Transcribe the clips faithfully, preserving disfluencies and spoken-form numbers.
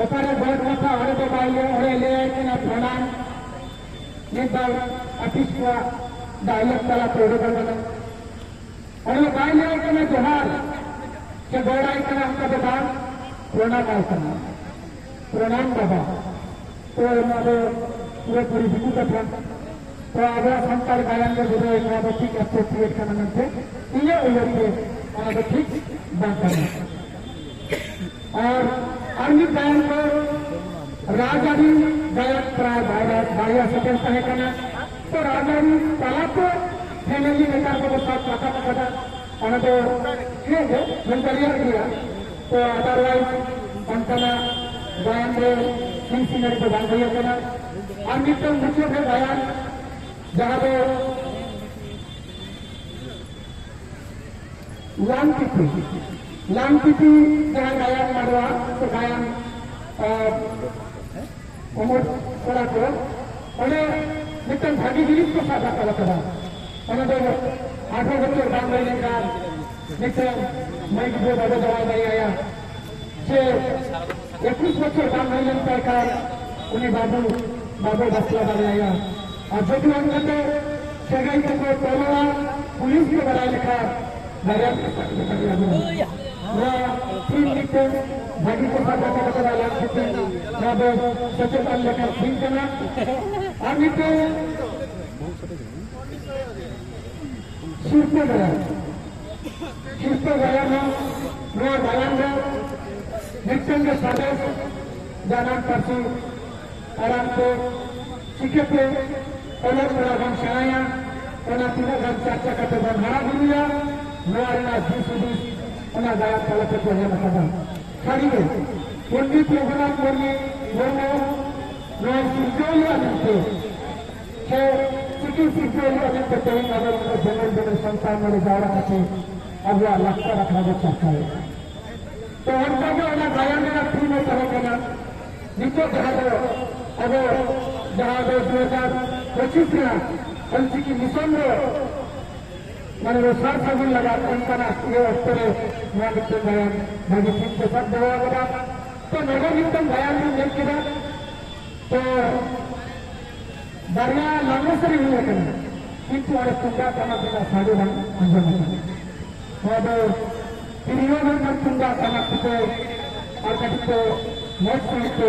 ᱚᱠᱟᱨᱮ ᱜᱚᱰ ᱢᱟᱛᱷᱟ, ᱚᱸᱰᱮ ᱫᱚ ᱵᱟᱭ ᱞᱟᱹᱭ, ᱚᱸᱰᱮ ᱞᱟᱹᱭᱟᱭ ᱠᱟᱱᱟ ᱯᱨᱚᱱᱟᱢ᱾ ᱢᱤᱫ ᱵᱟᱨ ᱟᱨᱴᱤᱥᱴ ᱠᱚᱣᱟᱜ ᱰᱟᱭᱞᱚᱜ ᱛᱟᱞᱟᱛᱮ ᱩᱰᱩᱠ ᱟᱠᱟᱱᱟ᱾ ᱚᱸᱰᱮ ᱫᱚ ᱵᱟᱭ ᱞᱟᱹᱭ ᱠᱟᱱᱟ ᱡᱚᱦᱟᱨ ᱥᱮ ᱜᱚᱰ ᱟᱭ ᱠᱟᱱᱟ, ᱚᱱᱠᱟ ᱫᱚ ᱵᱟᱝ, ᱯᱨᱚᱱᱟᱢ ᱟᱭ ᱠᱟᱱᱟ, ᱯᱨᱚᱱᱟᱢ ᱵᱟᱵᱟ᱾ ᱛᱚ ᱱᱚᱣᱟ ᱫᱚ ᱯᱩᱨᱟᱹᱯᱩᱨᱤ ᱫᱤᱠᱩ ᱠᱟᱛᱷᱟ᱾ ᱛᱚ ᱟᱵᱚᱣᱟᱜ ᱥᱟᱱᱛᱟᱲ ᱜᱟᱭᱟᱱ ᱨᱮ ᱵᱳᱫᱷᱚᱭ ᱱᱚᱣᱟ ᱫᱚ ᱴᱷᱤᱠ appropriate ᱠᱟᱱᱟ ᱢᱮᱱᱛᱮ ᱤᱧᱟᱹᱜ ᱩᱭᱦᱟᱹᱨ ᱛᱮ ᱚᱱᱟ ᱫᱚ ᱴᱷᱤᱠ ᱵᱟᱝ ᱠᱟᱱᱟ᱾ ᱟᱨ ᱟᱨ ᱢᱤᱫ ᱜᱟᱭᱟᱱ ᱫᱚ ᱨᱟᱡᱽᱟᱹᱨᱤ ᱜᱟᱭᱟᱱ ᱯᱨᱟᱭ ᱵᱟᱨᱭᱟ, ᱵᱟᱨᱭᱟ ᱥᱮᱴᱮᱨ ᱛᱟᱦᱮᱸ ᱠᱟᱱᱟ᱾ ᱛᱚ ᱨᱟᱡᱽᱟᱹᱨᱤ ᱛᱟᱞᱟᱛᱮ family ᱱᱮᱛᱟᱨ ᱠᱚᱫᱚ ᱥᱟᱵ ᱨᱟᱠᱟᱵ ᱟᱠᱟᱫᱟ, ᱚᱱᱟ ᱫᱚ ᱦᱮᱸ ᱜᱮ ᱦᱩᱭ ᱫᱟᱲᱮᱭᱟᱜ ᱜᱮᱭᱟ᱾ ᱛᱚ otherwise ᱚᱱᱠᱟᱱᱟᱜ ᱜᱟᱭᱟᱱ ᱨᱮ ᱥᱤᱱ ᱥᱤᱱᱟᱹᱨᱤ ᱫᱚ ᱵᱟᱝ ᱦᱩᱭ ᱟᱠᱟᱱᱟ᱾ ᱟᱨ ᱢᱤᱫᱴᱟᱝ ᱢᱩᱪᱟᱹᱫ ᱨᱮ ᱜᱟᱭᱟᱱ ᱡᱟᱦᱟᱸ ᱫᱚ ᱞᱟᱝ ᱯᱤᱯᱤ, ᱞᱟᱝ ᱯᱤᱯᱤ ᱡᱟᱦᱟᱸ ᱜᱟᱭᱟᱱ ᱢᱟᱰᱣᱟ ᱥᱮ ᱜᱟᱭᱟᱱ, ᱟᱨ ᱩᱢᱩᱞ ᱠᱚᱲᱟ ᱠᱚ ᱚᱸᱰᱮ ᱢᱤᱫᱴᱟᱝ ᱵᱷᱟᱜᱤ ᱡᱤᱱᱤᱥ ᱠᱚ ᱥᱟᱵ ᱨᱟᱠᱟᱵ ᱟᱠᱟᱫᱟ᱾ ᱚᱱᱟ ᱫᱚ ᱟᱴᱷᱨᱚ ᱵᱚᱪᱷᱚᱨ ᱵᱟᱝ ᱦᱩᱭ ᱞᱮᱱᱠᱷᱟᱱ ᱢᱤᱫᱴᱟᱝ ᱢᱟᱹᱭ ᱜᱤᱫᱽᱨᱟᱹ ᱵᱟᱵᱚ ᱡᱟᱶᱟᱭ ᱫᱟᱲᱮᱭᱟᱭᱟ, ᱥᱮ ᱮᱠᱩᱥ ᱵᱚᱪᱷᱚᱨ ᱵᱟᱝ ᱦᱩᱭ ᱞᱮᱱ ᱛᱟᱭ ᱠᱷᱟᱱ ᱩᱱᱤ ᱵᱟᱹᱵᱩ ᱵᱟᱵᱚ ᱵᱟᱯᱞᱟ ᱫᱟᱲᱮᱭᱟᱭᱟ᱾ ᱟᱨ ᱡᱩᱫᱤ ᱚᱱᱠᱟᱛᱮ ᱥᱟᱹᱜᱟᱹᱭ ᱠᱚᱠᱚ ᱛᱚᱞᱚᱜᱼᱟ, ᱯᱩᱞᱤᱥ ᱠᱚ ᱵᱟᱲᱟᱭ ᱞᱮᱠᱷᱟᱱ ᱵᱟᱨᱭᱟ ᱠᱚ ᱥᱟᱵ ᱠᱮᱫ ᱛᱟᱞᱮᱭᱟ ᱵᱚᱱ᱾ ᱱᱚᱣᱟ ᱯᱷᱤᱞᱢ ᱢᱤᱫᱴᱮᱱ ᱵᱷᱟᱹᱜᱤ ᱠᱚ ᱥᱟᱵ ᱨᱟᱠᱟᱵ ᱟᱠᱟᱫᱟ, ᱞᱟᱝ ᱯᱤᱯᱤ᱾ ᱱᱚᱣᱟ ᱫᱚ ᱥᱮᱪᱮᱫ ᱟᱱ ᱞᱮᱠᱟᱱ ᱯᱷᱤᱞᱢ ᱠᱟᱱᱟ᱾ ᱟᱨ ᱢᱤᱫᱴᱮᱱ ᱥᱤᱨᱯᱟᱹ ᱜᱟᱭᱟᱱ, ᱥᱤᱨᱯᱟᱹ ᱜᱟᱭᱟᱱ ᱦᱚᱸ ᱱᱚᱣᱟ ᱜᱟᱭᱟᱱ ᱫᱚ ᱢᱤᱫᱴᱮᱱ ᱜᱮ ᱥᱟᱸᱫᱮᱥ, ᱡᱟᱱᱟᱢ ᱯᱟᱹᱨᱥᱤ ᱟᱲᱟᱝ ᱛᱮ ᱪᱤᱠᱟᱹᱛᱮ ᱚᱞᱚᱜ ᱯᱟᱲᱦᱟᱜ ᱵᱚᱱ ᱥᱮᱬᱟᱭᱟ, ᱚᱱᱟ ᱛᱤᱱᱟᱹᱜ ᱜᱟᱱ ᱪᱟᱨᱪᱟ ᱠᱟᱛᱮ ᱵᱚᱱ ᱦᱟᱨᱟ ᱵᱩᱨᱩᱭᱟ, ᱱᱚᱣᱟ ᱨᱮᱱᱟᱜ ᱫᱤᱥ ᱦᱩᱫᱤᱥ ᱚᱱᱟ ᱜᱟᱭᱟᱱ ᱛᱟᱞᱟ ᱛᱮᱠᱚ ᱮᱢ ᱟᱠᱟᱫᱟ᱾ ᱥᱟᱹᱨᱤᱜᱮ ᱯᱚᱱᱰᱤᱛ ᱨᱚᱜᱷᱩᱱᱟᱛᱷ ᱢᱩᱨᱢᱩ, ᱢᱩᱨᱢᱩ ᱱᱚᱣᱟ ᱥᱤᱨᱡᱟᱹᱣᱤᱭᱟᱹ ᱢᱮᱱᱛᱮ ᱥᱮ ᱪᱤᱠᱤ ᱥᱤᱨᱡᱟᱹᱣᱤᱭᱟᱹ ᱢᱮᱱᱛᱮ ᱛᱮᱦᱮᱧ ᱟᱵᱚ ᱱᱚᱰᱮ ᱡᱮᱢᱚᱱ ᱡᱮᱢᱚᱱ ᱥᱟᱱᱛᱟᱲ ᱱᱚᱰᱮ ᱡᱟᱣᱨᱟ ᱠᱟᱛᱮ ᱟᱵᱚᱣᱟᱜ ᱞᱟᱠᱪᱟᱨ ᱟᱠᱷᱲᱟ ᱵᱚ ᱪᱟᱨᱪᱟᱣᱮᱫᱟ᱾ ᱛᱚ ᱚᱱᱠᱟ ᱜᱮ ᱚᱱᱟ ᱜᱟᱭᱟᱱ ᱨᱮᱱᱟᱜ ᱛᱷᱤᱢ ᱦᱚᱸ ᱛᱟᱦᱮᱸ ᱠᱟᱱᱟ᱾ ᱱᱤᱛᱚᱜ ᱡᱟᱦᱟᱸ ᱫᱚ ᱟᱵᱚ ᱡᱟᱦᱟᱸ ᱫᱚ ᱫᱩ ᱦᱟᱡᱟᱨ ᱯᱚᱸᱪᱤᱥ ᱨᱮᱱᱟᱜ ᱚᱞᱪᱤᱠᱤ ᱢᱤᱥᱚᱱ ᱨᱮ ᱢᱟᱱᱮ ᱥᱟᱨ ᱥᱟᱹᱜᱩᱱ ᱞᱟᱜᱟᱫ ᱚᱱᱠᱟᱱᱟᱜ ᱤᱭᱟᱹ ᱚᱠᱛᱚ ᱨᱮ ᱱᱚᱣᱟ ᱢᱤᱫᱴᱮᱱ ᱜᱟᱭᱟᱱ ᱵᱷᱟᱹᱜᱤ ᱴᱷᱤᱠ ᱠᱚ ᱥᱟᱵ ᱫᱚᱦᱚ ᱟᱠᱟᱫᱟ᱾ ᱛᱚ ᱱᱚᱰᱮ ᱢᱤᱫᱴᱮᱱ ᱜᱟᱭᱟᱱ ᱵᱚᱱ ᱧᱮᱞ ᱠᱮᱫᱟ᱾ ᱛᱚ ᱵᱟᱨᱭᱟ ᱞᱟᱜᱽᱬᱮ ᱥᱮᱨᱮᱧ ᱦᱩᱭ ᱟᱠᱟᱱᱟ, ᱠᱤᱱᱛᱩ ᱚᱸᱰᱮ ᱛᱩᱢᱫᱟᱜ ᱴᱟᱢᱟᱠ ᱨᱮᱱᱟᱜ ᱥᱟᱰᱮ ᱵᱟᱝ ᱟᱸᱡᱚᱢ ᱟᱠᱟᱱᱟ᱾ ᱱᱚᱣᱟ ᱫᱚ ᱛᱤᱨᱭᱳ ᱵᱟᱱᱟᱢ ᱛᱩᱢᱫᱟᱜ ᱴᱟᱢᱟᱠ ᱠᱚᱛᱮ ᱟᱨ ᱠᱟᱹᱴᱤᱡ ᱠᱚ ᱢᱚᱡᱽ ᱥᱟᱺᱦᱤᱡ ᱠᱚ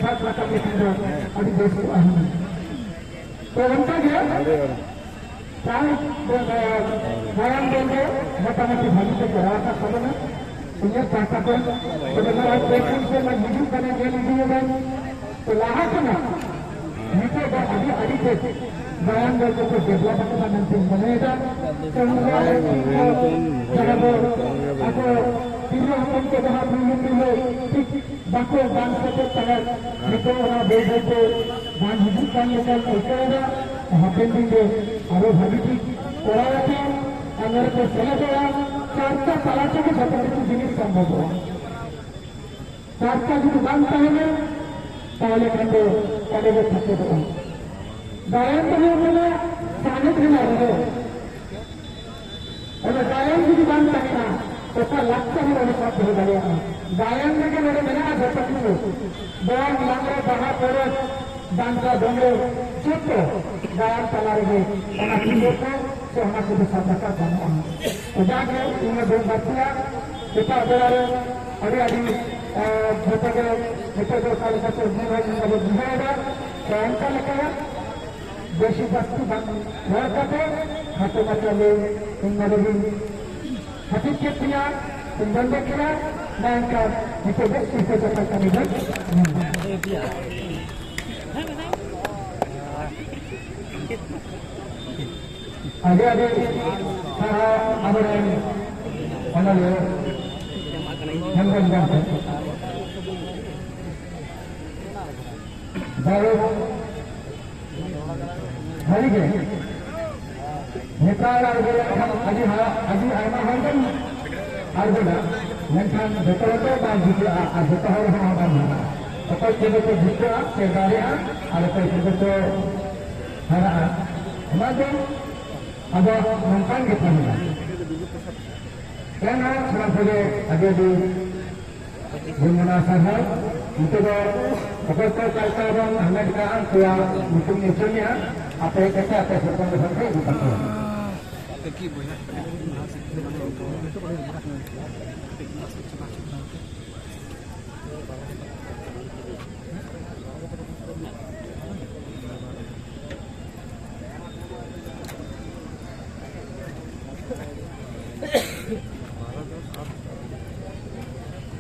ᱥᱟᱵ ᱨᱟᱠᱟᱵ ᱞᱮᱠᱷᱟᱱ ᱫᱚ ᱟᱹᱰᱤ ᱵᱮᱥ ᱠᱚᱜᱼᱟ ᱦᱩᱱᱟᱹᱝ᱾ ᱛᱚ ᱚᱱᱠᱟ ᱜᱮ ᱯᱨᱟᱭ ᱵᱚᱱ, ᱮ, ᱜᱟᱭᱟᱱ ᱫᱚᱞ ᱫᱚ ᱢᱚᱴᱟᱢᱩᱴᱤ ᱵᱷᱟᱹᱜᱤ ᱠᱚ ᱠᱚᱨᱟᱣ ᱟᱠᱟᱫ ᱛᱟᱵᱚᱱᱟ᱾ ᱤᱧᱟᱹᱜ ᱯᱟᱦᱴᱟ ᱠᱷᱚᱱ ᱛᱚᱵᱮ ᱱᱚᱜᱼᱚᱭ ᱯᱮ ᱯᱩᱱ ᱥᱮᱨᱢᱟ ᱦᱤᱡᱩᱜ ᱠᱟᱱᱟ, ᱧᱮᱞ ᱤᱫᱤᱭᱮᱫᱟᱹᱧ᱾ ᱛᱚ ᱞᱟᱦᱟ ᱠᱷᱚᱱᱟᱜ ᱱᱤᱛᱚᱜ ᱫᱚ ᱟᱹᱰᱤ ᱟᱹᱰᱤ ᱛᱮ ᱜᱟᱭᱟᱱ ᱫᱚᱞ ᱠᱚᱠᱚ develop ᱟᱠᱟᱱᱟ ᱢᱮᱱᱛᱮᱧ ᱢᱚᱱᱮᱭᱮᱫᱟ᱾ ᱛᱚ ᱱᱚᱣᱟ ᱡᱟᱦᱟᱸ ᱫᱚ ᱟᱵᱚ ᱛᱤᱨᱞᱟᱹ ᱦᱚᱯᱚᱱ ᱠᱚ ᱡᱟᱦᱟᱸ ᱯᱩᱭᱞᱩ ᱯᱩᱭᱞᱩ ᱴᱷᱤᱠ ᱵᱟᱠᱚ ᱵᱟᱝ ᱥᱮᱴᱮᱨ ᱛᱟᱦᱮᱸᱫ, ᱱᱤᱛᱚᱜ ᱚᱱᱟ ᱵᱟᱹᱭ ᱵᱟᱹᱭ ᱛᱮ ᱵᱟᱝ ᱦᱤᱡᱩᱜ ᱠᱟᱱ ᱞᱮᱠᱟᱧ ᱟᱹᱭᱠᱟᱹᱣ ᱮᱫᱟ᱾ ᱦᱟᱯᱮᱱ ᱫᱤᱱ ᱨᱮ ᱟᱨᱚ ᱵᱷᱟᱹᱜᱤ ᱴᱷᱤᱠ ᱠᱚᱨᱟᱣ ᱟᱠᱟᱱ ᱟᱨ ᱱᱚᱰᱮ ᱠᱚ ᱥᱮᱞᱮᱫᱚᱜᱼᱟ᱾ ᱪᱟᱨᱪᱟ ᱛᱟᱞᱟ ᱛᱮᱜᱮ ᱡᱚᱛᱚ ᱠᱤᱪᱷᱩ ᱡᱤᱱᱤᱥ ᱥᱚᱢᱵᱷᱚᱵᱚᱜᱼᱟ᱾ ᱪᱟᱨᱪᱟ ᱡᱩᱫᱤ ᱵᱟᱝ ᱛᱟᱦᱮᱱᱟ, ᱛᱟᱦᱚᱞᱮ ᱠᱷᱟᱱ ᱫᱚ ᱚᱸᱰᱮ ᱜᱮ ᱛᱷᱟᱯᱚᱫᱚᱜᱼᱟ᱾ ᱜᱟᱭᱟᱱ ᱫᱚ ᱦᱩᱭᱩᱜ ᱠᱟᱱᱟ ᱥᱟᱶᱦᱮᱫ ᱨᱮᱱᱟᱜ ᱨᱚᱲ᱾ ᱚᱱᱟ ᱜᱟᱭᱟᱱ ᱡᱩᱫᱤ ᱵᱟᱝ ᱛᱟᱦᱮᱱᱟ, ᱚᱠᱟ ᱞᱟᱠᱪᱟᱨ ᱦᱚᱸ ᱵᱟᱵᱚ ᱥᱟᱵ ᱫᱚᱦᱚ ᱫᱟᱲᱮᱭᱟᱜᱼᱟ᱾ ᱜᱟᱭᱟᱱ ᱨᱮᱜᱮ ᱱᱚᱰᱮ ᱢᱮᱱᱟᱜᱼᱟ ᱡᱚᱛᱚ ᱠᱤᱪᱷᱩ᱾ ᱫᱚᱝ, ᱞᱟᱜᱽᱬᱮ, ᱵᱟᱦᱟ ᱯᱚᱨᱚᱵᱽ, ᱰᱟᱱᱴᱟ, ᱫᱚᱸᱜᱮᱲ, ᱡᱚᱛᱚ ᱜᱟᱭᱟᱱ ᱛᱟᱞᱟ ᱨᱮᱜᱮ ᱚᱱᱟ ᱠᱷᱮᱞᱳᱰ ᱠᱚ ᱥᱮ ᱚᱱᱟ ᱠᱚᱫᱚ ᱥᱟᱵ ᱨᱟᱠᱟᱵ ᱜᱟᱱᱚᱜᱼᱟ᱾ ᱛᱚ ᱡᱟᱜᱮ ᱤᱧ ᱫᱚ ᱵᱟᱹᱧ ᱵᱟᱹᱲᱛᱤᱭᱟ᱾ ᱥᱮᱛᱟᱜ ᱵᱮᱲᱟ ᱨᱮ ᱟᱹᱰᱤ ᱟᱹᱰᱤ, ᱮ, ᱡᱚᱛᱚ ᱜᱮ ᱱᱤᱛᱚᱜ ᱫᱚ ᱚᱠᱟ ᱞᱮᱠᱟ ᱪᱚ ᱵᱩᱡᱷᱟᱹᱣ ᱮᱫᱟ᱾ ᱛᱚ ᱚᱱᱠᱟ ᱞᱮᱠᱟ ᱵᱮᱥᱤ ᱡᱟᱹᱥᱛᱤ ᱵᱟᱝ ᱨᱚᱲ ᱠᱟᱛᱮ ᱠᱷᱟᱴᱚ ᱢᱟᱪᱷᱟ ᱞᱟᱹᱭ ᱤᱧ ᱱᱚᱰᱮ ᱜᱤᱧ ᱦᱟᱹᱯᱤᱫ ᱠᱮᱫ ᱛᱤᱧᱟ, ᱤᱧ ᱵᱚᱱᱫᱚ ᱠᱮᱫᱟ᱾ ᱢᱟ ᱮᱱᱠᱷᱟᱱ ᱱᱤᱛᱚᱜ ᱫᱚ ᱥᱤᱨᱯᱟᱹ ᱪᱟᱯᱟᱞ ᱠᱟᱹᱢᱤ ᱵᱚᱱ ᱧᱮᱞᱟ᱾ ᱟᱹᱰᱤ ᱟᱹᱰᱤ ᱥᱟᱨᱦᱟᱣ ᱟᱵᱚᱨᱮᱱ ᱚᱱᱚᱞᱤᱭᱟᱹ ᱦᱮᱢᱵᱨᱚᱢ ᱜᱚᱢᱠᱮ᱾ ᱡᱟᱭᱦᱳᱠ, ᱥᱟᱹᱨᱤᱜᱮ ᱱᱮᱛᱟᱨ ᱟᱬᱜᱚ ᱞᱮᱱᱠᱷᱟᱱ ᱟᱹᱰᱤ ᱦᱟ-, ᱟᱹᱰᱤ ᱟᱭᱢᱟ ᱦᱚᱲ ᱵᱚᱱ ᱟᱬᱜᱚᱱᱟ, ᱢᱮᱱᱠᱷᱟᱱ ᱡᱚᱛᱚ ᱦᱚᱲ ᱫᱚ ᱵᱟᱝ ᱡᱩᱴᱟᱹᱜᱼᱟ ᱟᱨ ᱡᱚᱛᱚ ᱦᱚᱲ ᱦᱚᱸ ᱵᱟᱝ ᱦᱩᱭᱩᱜᱼᱟ᱾ ᱚᱠᱚᱭ ᱠᱚᱫᱚ ᱠᱚ ᱡᱩᱴᱟᱹᱜᱼᱟ ᱥᱮ ᱫᱟᱲᱮᱜᱼᱟ ᱟᱨ ᱚᱠᱚᱭ ᱠᱚᱫᱚ ᱠᱚ ᱦᱟᱨᱟᱜᱼᱟ᱾ ᱚᱱᱟ ᱫᱚ ᱟᱫᱚ ᱱᱚᱝᱠᱟᱱ ᱜᱮ ᱛᱟᱦᱮᱱᱟ᱾ ᱠᱟᱱᱟ ᱥᱟᱱᱟᱢ ᱠᱚᱜᱮ ᱟᱹᱰᱤ ᱟᱹᱰᱤ ᱡᱮᱢᱚᱱ ᱥᱟᱨᱦᱟᱣ᱾ ᱱᱤᱛᱚᱜ ᱫᱚ ᱚᱠᱚᱭ ᱠᱚ ᱚᱠᱟ ᱞᱮᱠᱟ ᱵᱚᱱ ᱦᱟᱢᱮᱴ ᱠᱟᱜᱼᱟ, ᱩᱱᱠᱩᱣᱟᱜ ᱧᱩᱛᱩᱢ ᱧᱩᱛᱩᱢᱮᱜᱼᱟ, ᱟᱯᱮ ᱦᱮᱡ ᱠᱟᱛᱮ ᱟᱯᱮ ᱥᱮᱫ ᱠᱷᱚᱱ ᱜᱮ ᱤᱫᱤ ᱛᱟᱠᱚᱣᱟ᱾